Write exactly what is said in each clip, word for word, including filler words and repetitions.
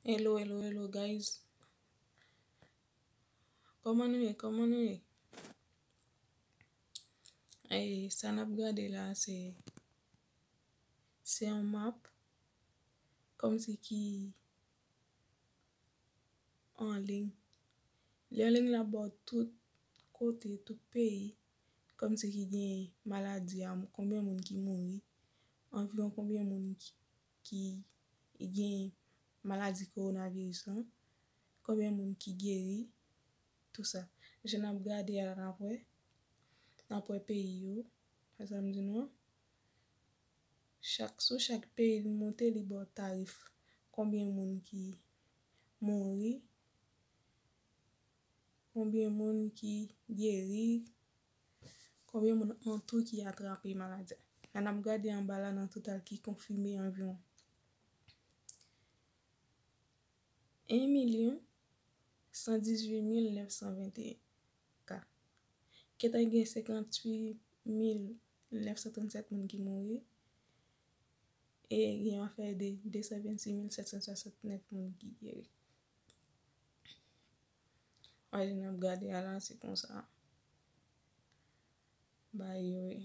Hello, hello, hello, guys. Kòman nou ye? Kòman nou ye? Ey, sa n ap gade la, se, se yon map kòmsi ki an liy. Li an liy la ba w tout kote, tout peyi, kòmsi ki gen maladi a, konbyen moun ki mouri, anviwon konbyen moun ki, ki gen maladi kowonaviris lan, konbyen moun ki geri, tou sa. Jan n ap gade a la, n ap wè, n ap wè peyi yo, wè sa m di nou an. Chak, sou chak peyi li monte, li ba w tarif. Konbyen moun ki mouri, konbyen moun ki geri, konbyen moun an tou ki atrape maladi a. Lè n ap gade anba la, nan total ki konfime anviwon en milyon san dizuit mil nèf san venteyen ka. Gentan gen senkantuit mil nèf san trannsèt moun ki mouri, e gen yon afè de de san vennsis mil sèt san swasantnèf moun ki geri. Wè, jan n ap gade a la, se konsa. Bagay yo ye.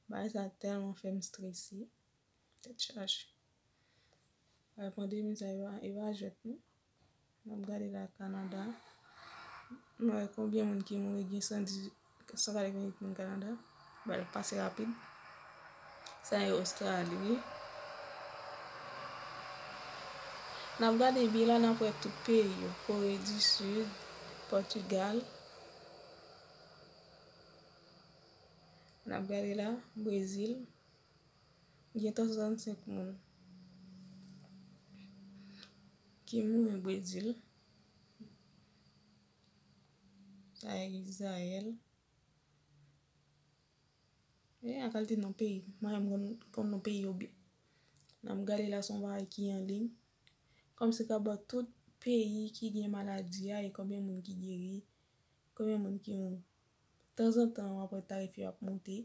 Bagay sa tèlman fè m strese. Tèt chaje. Bagay pandemi sa, e pa, e pa jwèt, non. N ap gade la, Kanada. Nou wè konbyen moun ki mouri, gen san dizuit, san katreventuit moun Kanada. Bagay la pase rapid. Sa e Ostrali, wi. N ap gade byen la, n ap wè tout peyi yo. Kore di Sid, Pòtigal. N ap gade la, Brezil. Gen swasannsenk moun ki mouri Brezil. Sa e Izrayèl. E a kalite non peyi. Mwen menm konn, konn non peyi yo byen. N ap gade la, se yon bagay ki an liy. Kòmsi ka ba w tout peyi ki gen maladi a e konbyen moun ki geri, konbyen moun ki mouri. Tanzantan, w ap wè tarif yo ap monte.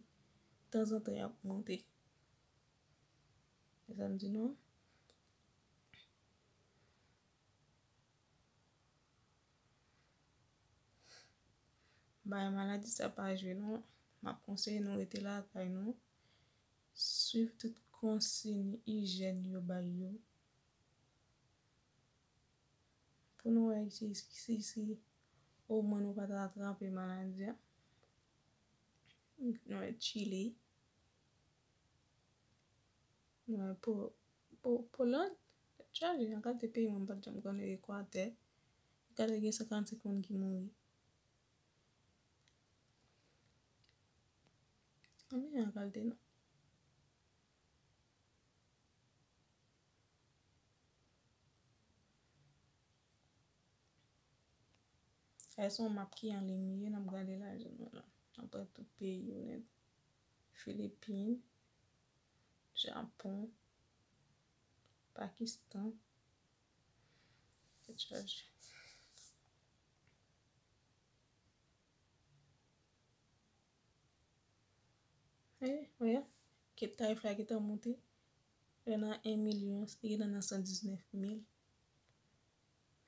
Tanzantan, y ap monte. E sa m di nou an. Bay maladi sa pa jwe non. M ap konseye nou rete lakay nou. Swiv tout konsiy ijyèn yo bay yo. Pou nou wè si, si, si omwen nou pa ta atrape maladi a. Nou wè Chile. Nou wè Po-, Po-, Poland. Tèt chaje, yon kalite peyi mwen m pa t janm konnen, Ekwatè. Ekwatè gen senkannsenk moun ki mouri. Anben, yon kalite non. Sa se yon map ki an liy li ye, n ap gade la, jan nou la. N ap wè tout peyi yo nèt. Filipin, Japon, Pakistan. Tèt chaje. E, wè, ke tarif la gentan monte. Yo nan en milyon, li gentan nan san diznèf mil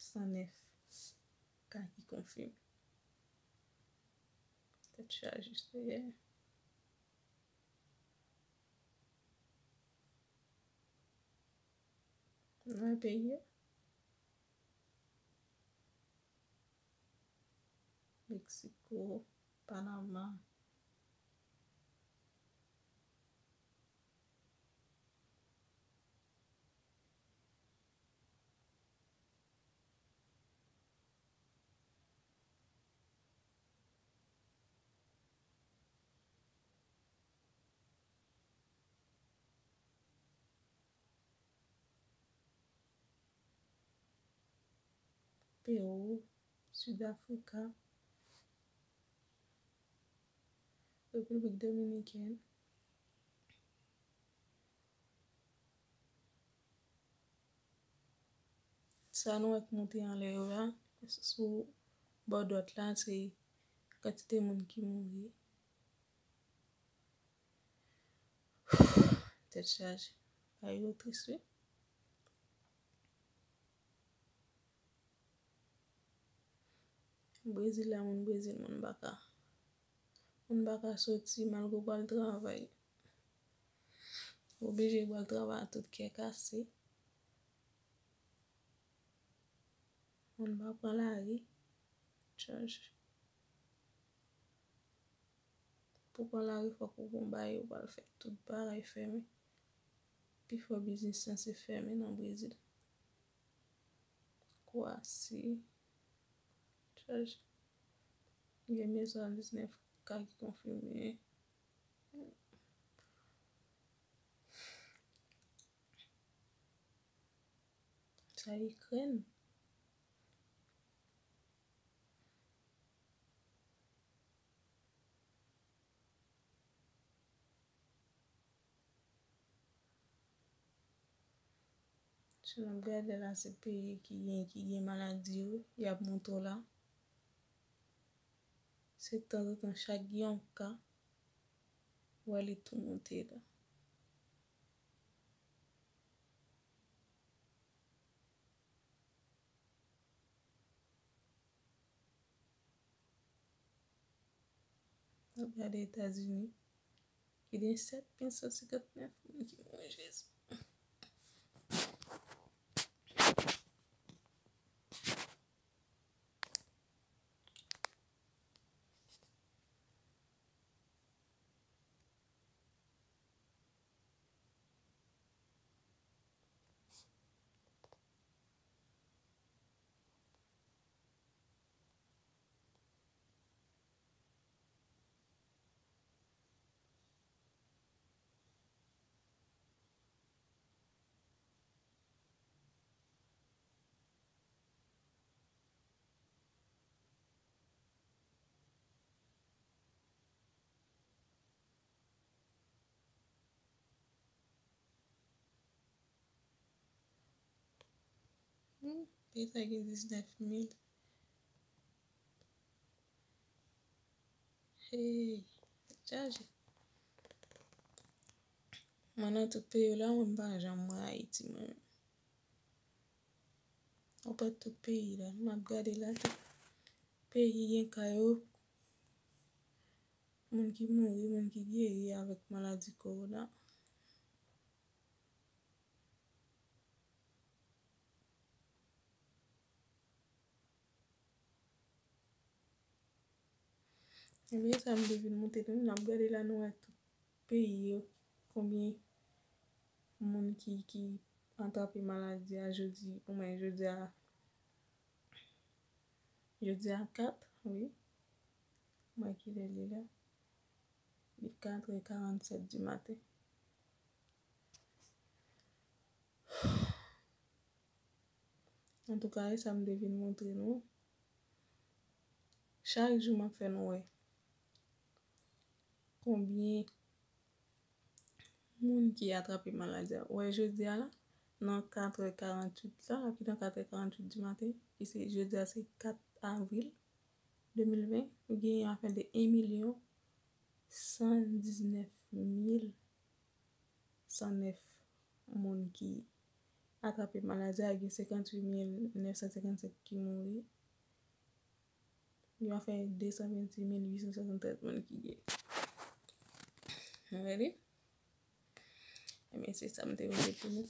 san nèf ka ki konfime. Tèt chaje, Seyè. Nan peyi a. Meksiko, Panama. Pewou, Sidafrika, Repiblik Dominikèn. Sa nou wè k monte anlè yo la, sou bò dwat la, se kantite moun ki mouri. Tèt chaje. Bagay yo tris, wi. Brezil la, moun Brezil, moun pa ka. Moun pa ka soti malgre w pral travay. Ou oblije pral travay a tout kè kase. Moun pa pran lari. Chanje. Pou pran lari, fòk ou gon bagay, ou pral fè tout bagay fèmen. Pifò biznis sanse fèmen nan Brezil. Kwasi. Chaj. Gen mil san diznèf ka ki konfime. Sa Ikrèn. Si n ap gade la, se peyi ki gen, ki gen maladi yo, y ap montre w la. Se tanzantan chak gen yon ka, w wè li tou monte la. N ap gade Etazini, ki gen sèt mil san senkant nèf moun ki mouri, Jezi. Hmm, peyi sa gen diznèf mil. Hey, chaje. Mwen nan tout peyi yo la, mwen m pa janm wè Ayiti, mwen menm. Ou pran tout peyi la, m ap gade la, tout peyi gen ka yo, moun ki mouri, moun ki geri avèk maladi kowona. Ebyen, sa m te vin montre nou, n ap gade la, nou wè tout peyi yo, konbyen moun ki, ki atrape maladi a jodi, omwen jodi a, jodi a kat, wi. Mwen ki lè li la. Li kat è karannsèt di maten. Antouka, e sa m te vin montre nou. Chak jou m ap fè nou wè konbyen moun ki atrape maladi a. Ou wè jodi a la, nan kat è karantuit la, ki nan kat è karantuit di maten, ki se jodi a se kat avril de mil ven, ou genyen afè de en milyon san diznèf mil san nèf moun ki atrape maladi a, gen senkantuit mil nèf san senkannsèt ki mouri. Yo fè de san vennsis mil uit san swasanntrèz moun ki geri. Nou redi? Ebyen, se sa m te vle pou nou.